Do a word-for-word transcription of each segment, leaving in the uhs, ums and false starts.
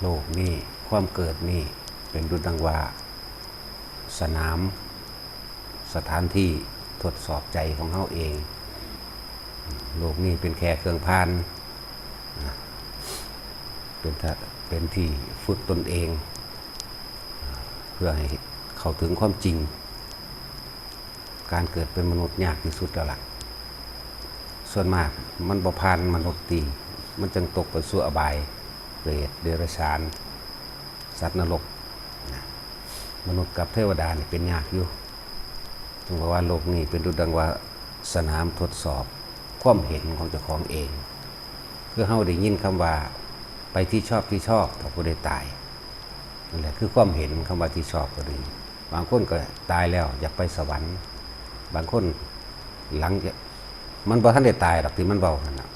โลกนี้ ความเกิดนี้ เป็นดุจดังว่า สนาม สถานที่ทดสอบใจของเฮาเอง โลกนี้เป็นแค่เครื่องผ่าน เป็นทะ- เป็นที่ฝึกตนเอง เพื่อให้เข้าถึงความจริง การเกิดเป็นมนุษย์ยากที่สุดแล้วล่ะ ส่วนมากมันบ่ผ่านมนุษย์ติ มันจึงตกไปสู่อบาย เปรต เดรัจฉาน สัตว์นรกนะ มนุษย์กับเทวดานี่เป็นยากอยู่ จึงบอกว่าโลกนี้เป็นดุจดังว่าสนามทดสอบความเห็นของเจ้าของเอง คือเฮาได้ยินคำว่า ไปที่ชอบที่ชอบ ก็บ่ได้ตาย นั่นแหละคือความเห็นคำว่าที่ชอบก็ดี บางคนก็ตายแล้วอยากไปสวรรค์ บางคนหลังจาก มันบ่ทันได้ตายดอกที่มันเว้าหั่นน่ะ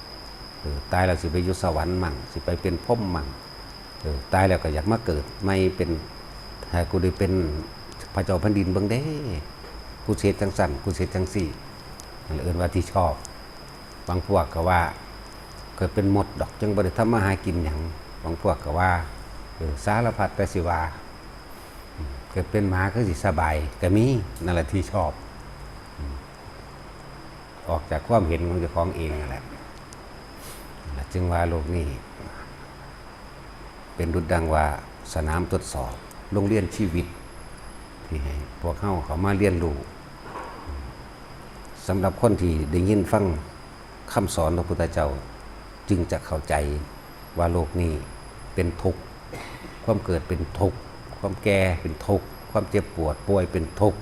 เออ ตายแล้วสิไปอยู่สวรรค์มั่ง สิไปเป็นพรหมมั่ง เออ ตายแล้วก็อยากมาเกิดใหม่เป็น ให้กูได้เป็นพระเจ้าแผ่นดินเบิ่งเด้ กูสิเฮ็ดจังซั่น กูสิเฮ็ดจังซี่ นั่นเอิ้นว่าที่ชอบ บางพวกก็ว่า เกิดเป็นมดดอก จังบ่ได้ทำมาหากินหยัง บางพวกก็ว่า เออ สารพัดแต่สิว่า เกิดเป็นหมาคือสิสบาย ก็มี นั่นแหละที่ชอบ ออกจากความเห็นของเจ้าของเองนั่นแหละ จึงว่าโลกนี้ เป็นดุจดังว่าสนามทดสอบ โรงเรียนชีวิต ที่ให้พวกเฮาเข้ามาเรียนรู้ สำหรับคนที่ได้ยินฟังคำสอนพระพุทธเจ้า จึงจะเข้าใจว่าโลกนี้เป็นทุกข์ ความเกิดเป็นทุกข์ ความแก่เป็นทุกข์ ความเจ็บปวดป่วยเป็นทุกข์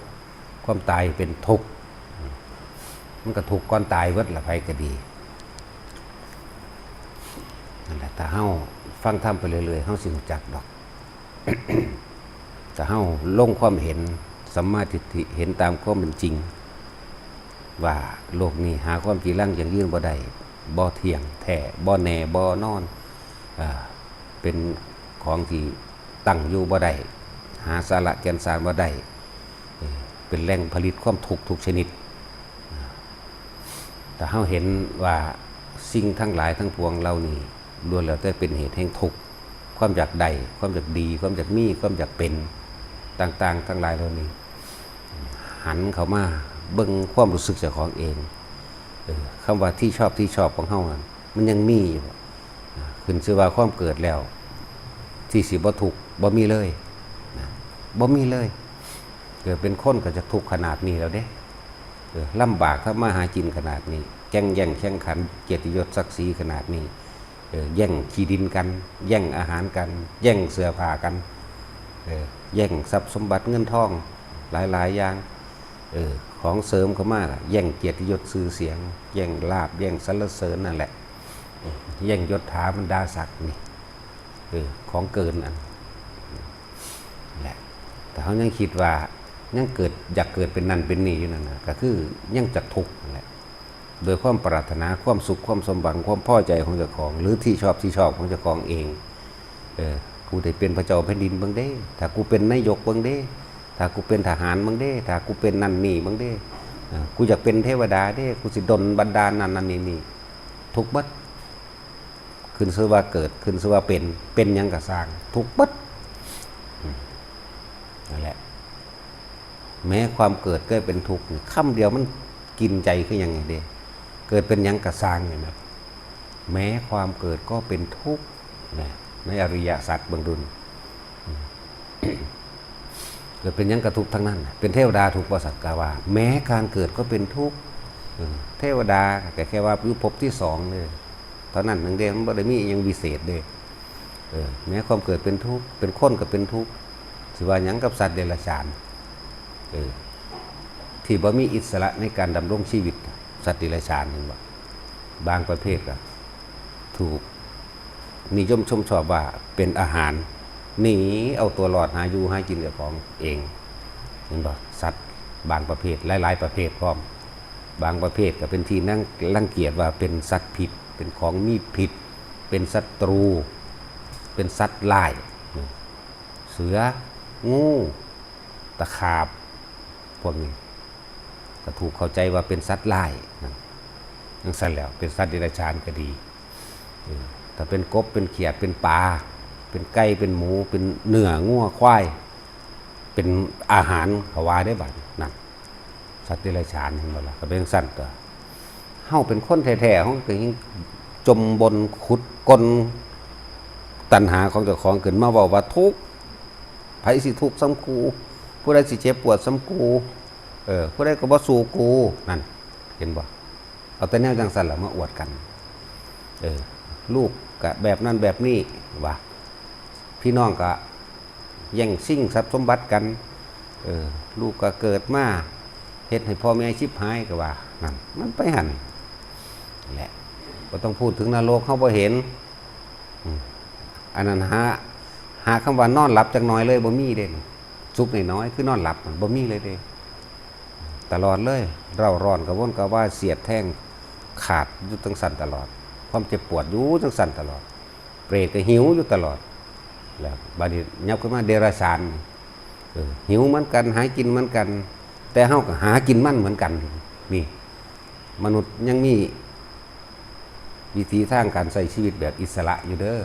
ความตายเป็นทุกข์ มันก็ทุกข์ก่อนตายเบิดละ ไผก็ดี นั่นแหละ ถ้าเฮาฟังธรรมไปเรื่อยๆ เฮาสิรู้จักดอก ถ้าเฮาลงความเห็น สัมมาทิฏฐิ เห็นตามความเป็นจริง ว่าโลกนี้หาความจีรังยั่งยืนบ่ได้ บ่เที่ยงแท้ บ่แน่ บ่นอน เอ่อ เป็นของที่ตั้งอยู่บ่ได้ หาสาระแก่นสารบ่ได้ เอ่อ เป็นแหล่งผลิตความทุกข์ทุกชนิด ถ้าเฮาเห็นว่าสิ่งทั้งหลายทั้งปวงเหล่านี้ ล้วนแล้วแต่เป็นเหตุแห่งทุกข์ ความอยากได้ ความอยากดี ความอยากมี ความอยากเป็น ต่างๆ ทั้งหลายเหล่านี้ หันเข้ามาเบิ่งความรู้สึกเจ้าของเอง เออ คำว่าที่ชอบที่ชอบของเฮานั้น มันยังมีอยู่บ่ อ่า ขึ้นชื่อว่าความเกิดแล้ว ที่สิบ่ทุกข์ บ่มีเลย นะ บ่มีเลย เกิดเป็นคนก็จะทุกข์ขนาดนี้แล้วเด้ เออ ลำบากทำมาหากินขนาดนี้ แก่งแย่งแข่งขัน เกียรติยศศักดิ์ศรีขนาดนี้ เออ แย่งที่ดินกัน แย่งอาหารกัน แย่งเสื้อผ้ากัน เออ แย่งทรัพย์สมบัติเงินทอง หลายๆ อย่าง เออ ของเสริมเข้ามา แย่งเกียรติยศชื่อเสียง แย่งลาภ แย่งสรรเสริญนั่นแหละ เออ แย่งยศถาบรรดาศักดิ์นี่ เออ ของเกินอัน แหละ แต่เฮายังคิดว่า ยังเกิด อยากเกิดเป็นนั่นเป็นนี่อยู่นั่นน่ะ ก็คือยังจักทุกข์นั่นแหละ โดยความปรารถนา ความสุข ความสมหวัง ความพอใจของเจ้าของ หรือที่ชอบที่ชอบของเจ้าของเอง เออ กูได้เป็นพระเจ้าแผ่นดินเบิ่งเด้ ถ้ากูเป็นนายกเบิ่งเด้ ถ้ากูเป็นทหารเบิ่งเด้ ถ้ากูเป็นนั่นนี่เบิ่งเด้ เออ กูอยากเป็นเทวดาเด้ กูสิดลบันดาลนั่นนั่นนี่นี่ ทุกข์เบิด ขึ้นชื่อว่าเกิด ขึ้นชื่อว่าเป็น เป็นหยังก็ซ่าง ทุกข์เบิด อืม นั่นแหละ แม้ความเกิดก็เป็นทุกข์ คำเดียวมันกินใจคือหยังไงเด้ เกิดเป็นหยังก็ซ่าง เห็นบ่ แม้ความเกิดก็เป็นทุกข์นะ ในอริยสัจเบิ่งดู เกิดเป็นหยังก็ทุกข์ทั้งนั้น เป็นเทวดาทุกข์บ่ สักกะว่า แม้การเกิดก็เป็นทุกข์ เออ เทวดาก็แค่ว่าอยู่ภพที่สองเลย เท่านั้นหนึ่งเด้ มันบ่ได้มีอิหยังวิเศษเด้ เออ แม้ความเกิดเป็นทุกข์ เป็นคนก็เป็นทุกข์ สิว่าหยังกับสัตว์เดรัจฉาน เออ ที่บ่มีอิสระในการดำรงชีวิต สัตว์เดรัจฉาน เห็นบ่ บางประเภทก็ถูกนิยมชมชอบว่าเป็นอาหาร หนีเอาตัวรอดหาอยู่หากินเจ้าของเอง เห็นบ่ สัตว์บางประเภท หลายๆ ประเภทพร้อม บางประเภทก็เป็นที่นั่งรังเกียจว่าเป็นสัตว์พิษ เป็นของมีพิษ เป็นศัตรู เป็นสัตว์ร้าย เสือ งู ตะขาบ พวกนี้ ก็ถูกเข้าใจว่าเป็นสัตว์ร้ายนะ จั่งซั้นแหล้ว เป็นสัตว์เดรัจฉานก็ดี เออ ถ้าเป็นกบ เป็นเขียด เป็นปลา เป็นไก่ เป็นหมู เป็นเนื้องัวควาย เป็นอาหาร เขาว่าได้บัดนั่น สัตว์เดรัจฉาน เห็นบ่ล่ะ ก็เป็นจั่งซั้นตั๊ว เฮาเป็นคนแท้ๆ เฮาก็ยังจมบ่นขุดก้นตัณหาของเจ้าของขึ้นมาเว้าว่าทุกข์ ไผสิทุกข์ส่ำกู ผู้ใดสิเจ็บปวดส่ำกู เออ ผู้ใดก็บ่สู้กู นั่น เห็นบ่ เอาแต่แนวจั่งซั้นล่ะมาอวดกัน เออ ลูกก็แบบนั้นแบบนี้ ว่า พี่น้องก็แย่งชิงทรัพย์สมบัติกัน เออ ลูกก็เกิดมาเฮ็ดให้พ่อแม่ชิบหาย ก็ว่า นั่น มันไปหั่นแหละ บ่ต้องพูดถึงนรก เฮาบ่เห็น อืม อันนั้นหา หาคำว่านอนหลับจักหน่อยเลยบ่มีเด้ สุขน้อยๆ คือนอนหลับ มันบ่มีเลยเด้ ตลอดเลย เร้าร้อนกระวนกระวาย เสียดแทงขาดอยู่จั่งซั้นตลอด ความเจ็บปวดอยู่จั่งซั้นตลอด เปรตก็หิวอยู่ตลอด แล้วบัดนี้ยับขึ้นมาเดรัจฉาน เออ หิวเหมือนกัน หากินเหมือนกัน แต่เฮาก็หากินมันเหมือนกัน นี่ มนุษย์ยังมีวิถีทางการใช้ชีวิตแบบอิสระอยู่เด้อ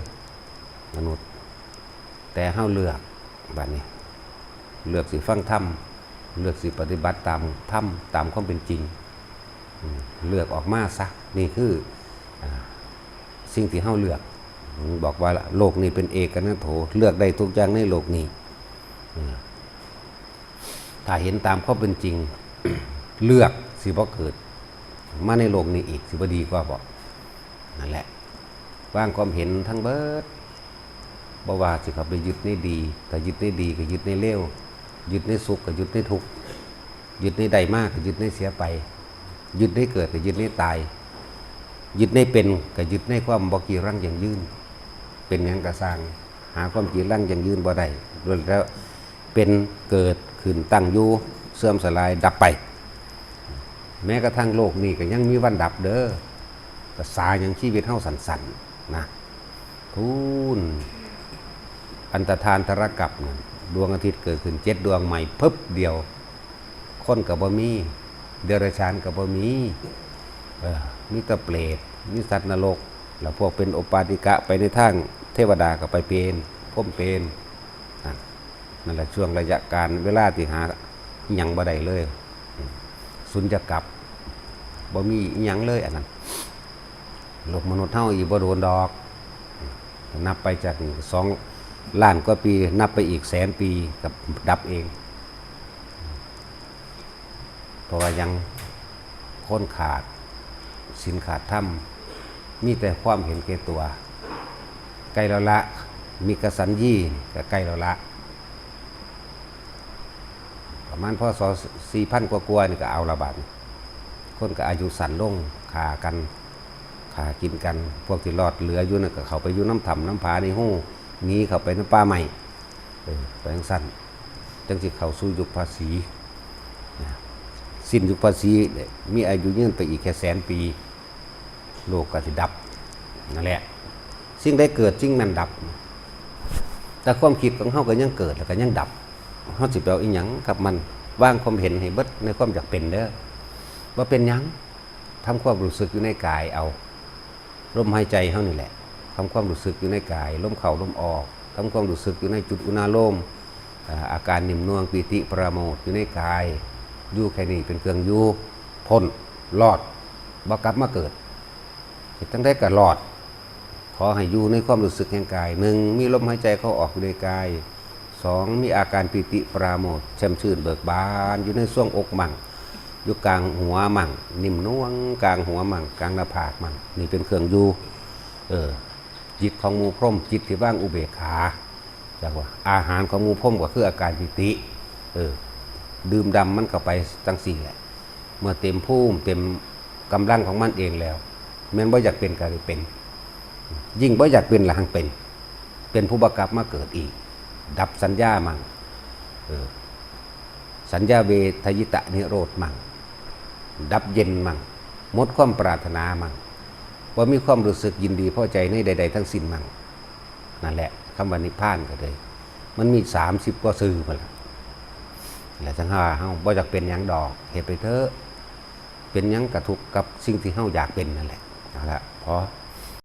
มนุษย์ แต่เฮาเลือก บัดนี้ เลือกสิฟังธรรม เลือกสิปฏิบัติตามธรรม ตามความเป็นจริง อืม เลือกออกมาซะ นี่คือ อ่า สิ่งที่เฮาเลือก บอกว่าโลกนี้เป็นเอกนัตโถ เลือกได้ทุกอย่างในโลกนี้ อืม ถ้าเห็นตามความเป็นจริง เลือกสิบ่เกิดมาในโลกนี้อีก สิบ่ดีกว่าบ่ นั่นแหละ วางความเห็นทั้งเบิด บ่ว่าสิเข้าไปยึดในดี ก็ยึดในดี ก็ยึดในเลว ยึดในสุข ก็ยึดในทุกข์ ยึดในได้มา ก็ยึดในเสียไป ยึดในเกิด ก็ยึดในตาย ยึดในเป็น ก็ยึดในความบ่กีรังยั่งยืน เป็นหยังก็ซ่าง หาความกีรังยั่งยืนบ่ได้ ล้วนแล้วเป็น เกิดขึ้น ตั้งอยู่ เสื่อมสลาย ดับไป แม้กระทั่งโลกนี้ก็ยังมีวันดับเด้อ ภาษาหยัง ชีวิตเฮาสั้นๆ นะ พู้น อันตรธานตรกัปนั่น ดวงอาทิตย์เกิดขึ้นเจ็ดดวงใหม่ พึบเดียว คนก็บ่มี เดรัจฉานก็บ่มี เออ มีแต่เปรต มีสัตว์นรก แล้วพวกเป็นโอปปาติกะ ไปในทางเทวดาก็ไปเป็น พรหมเป็น นั่น นั่นแหละช่วงระยะการเวลาที่หาอิหยังบ่ได้เลย สุญญกัป บ่มีอิหยังเลยอันนั้น โลกมนุษย์เฮาอีกบ่โดนดอก นับไปจากนี้สองล้านกว่าปี นับไปอีกแสนปีก็ดับเอง เพราะว่ายังคนขาดศีลขาดธรรม มีแต่ความเห็นแก่ตัว ใกล้แล้วละ มิกสัญญีก็ใกล้แล้วละ ประมาณ พ.ศ. สี่พัน กว่าๆ นี่ก็เอาละบาดนี้ คนก็อายุสั้นลง ฆ่ากัน ฆ่ากินกัน พวกที่รอดเหลืออยู่นั่นก็เข้าไปอยู่นำถ้ำนำผาในฮู หนีเข้าไปนำป่าไม้ เออ ไปจั่งซั้น จั่งสิเข้าสู่ยุคภาษี นะ สิ้นยุคภาษีเนี่ย มีอายุยืนไปอีกแค่แสนปี โลกก็สิดับ นั่นแหละ สิ่งใดเกิดสิ่งนั้นดับ แต่ความคิดของเฮาก็ยังเกิดแล้วก็ยังดับ เฮาสิไปเอาอิหยังกับมัน วางความเห็นให้เบิดในความอยากเป็นเด้อ บ่เป็นหยัง ทำความรู้สึกอยู่ในกายเอา ลมหายใจเฮานี่แหละ ทำความรู้สึกอยู่ในกาย ลมเข้าลมออก ทำความรู้สึกอยู่ในจุดอุณาโลม อ่า อาการนิ่มนวล ปีติ ปราโมทย์อยู่ในกาย อยู่แค่นี้เป็นเครื่องอยู่ พ้น รอด บ่กลับมาเกิด เฮ็ดจั่งใดก็รอด ขอให้อยู่ในความรู้สึกแห่งกาย หนึ่ง มีลมหายใจเข้าออกอยู่ในกาย สอง มีอาการปีติปราโมทย์ แช่มชื่นเบิกบาน อยู่ในช่วงอกมั่ง อยู่กลางหัวมั่ง นิ่มนวล กลางหัวมั่ง กลางหน้าผากมั่ง นี่เป็นเครื่องอยู่ เออ จิตของหมู่พรหม จิตที่วางอุเบกขา จั่งว่า อาหารของหมู่พรหมก็คืออาการปีติ เออ ดื่มด่ำมันเข้าไปจั่งซี้แหละ เมื่อเต็มภูมิเต็มกำลังของมันเองแล้ว แม่นบ่อยากเป็นก็ได้เป็น ยิ่งบ่อยากเป็นละหังเป็น เป็นผู้บ่กลับมาเกิดอีก ดับสัญญามั่ง เออ สัญญาเวทยิตะนิโรธมั่ง ดับเย็นมั่ง หมดความปรารถนามั่ง บ่มีความรู้สึกยินดีพอใจในใดๆทั้งสิ้นมั่ง นั่นแหละ คำว่านิพพานก็เลย มันมีสามสิบกว่าชื่อพุ้นล่ะ แล้วจั่งว่าเฮาบ่อยากเป็นหยังดอก เฮ็ดไปเถอะ เป็นหยังก็ทุกข์กับสิ่งที่เฮาอยากเป็นนั่นแหละ เอาละ พอ